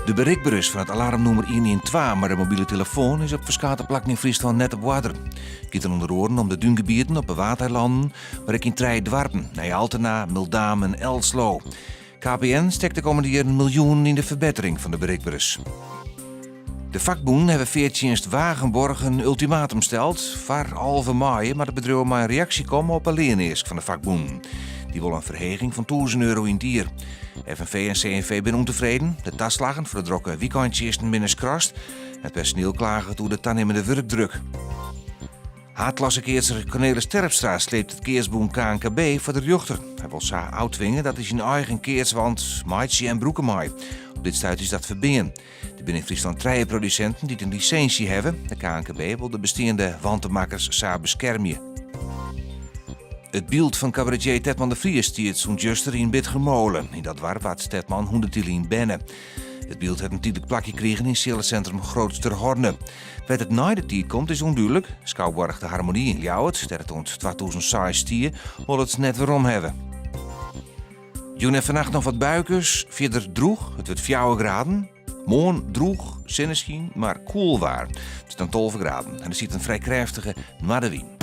De berikberens fan it alarmnûmer 112 mei de mobile telefoan is op ferskate plakken yn Fryslân net op oarder. It giet dan ûnder oaren om de dúngebieten op de Waadeilannen, mar ek yn trije doarpen, Nij Altena, Mildaam en Elslo. KPN stekt de kommende jierren miljoenen yn de ferbettering fan de berikberens. De fakbûnen hawwe feartsjinst Wagenborg in ultimatum steld. Foar 11 maaie moat it bedriuw mei in reaksje komme op 'e leaneask fan de fakbûnen. Dy wolle in ferheging fan 1000 euro yn it jier. FNV en CNV binne ûntefreden. De taslaggen foar de drokke wykeintsjinsten binne skrast. It personiel klaget oer de tanimmende wurkdruk. Haadklassekeatser Cornelis Terpstra sleept it keatsbûn knkb foar de rjochter. Hy wol sa ôftwinge dat hy syn eigen keatswant meitsje en brûke mei. Op dit stuit is dat ferbean. Der binne yn Fryslân trije produsinten dy't in lisinsje hawwe. De knkb wol de besteande wantemakkers sa beskermje. It byld fan kabaretier Tetman de Vries stiet sûnt juster yn Bitgummole. Yn dat doarp waard Tetman 100 jier lyn berne. It byld hat in tydlik plakje krigen yn sealesintrum Groot Terhorne. Wêr't it nei de tiid komt is ûndúdlik. Skouboarch De Harmonie yn Ljouwert, dêr't it oant 2006 stie, wol it net werom hawwe. Jûn en fannacht noch wat buikes, fierder drûch, it wurdt 4 graden. Moarn drûch, sinneskyn, mar koel waar. It is dan 12 graden en der stiet in frij krêftige noardewyn.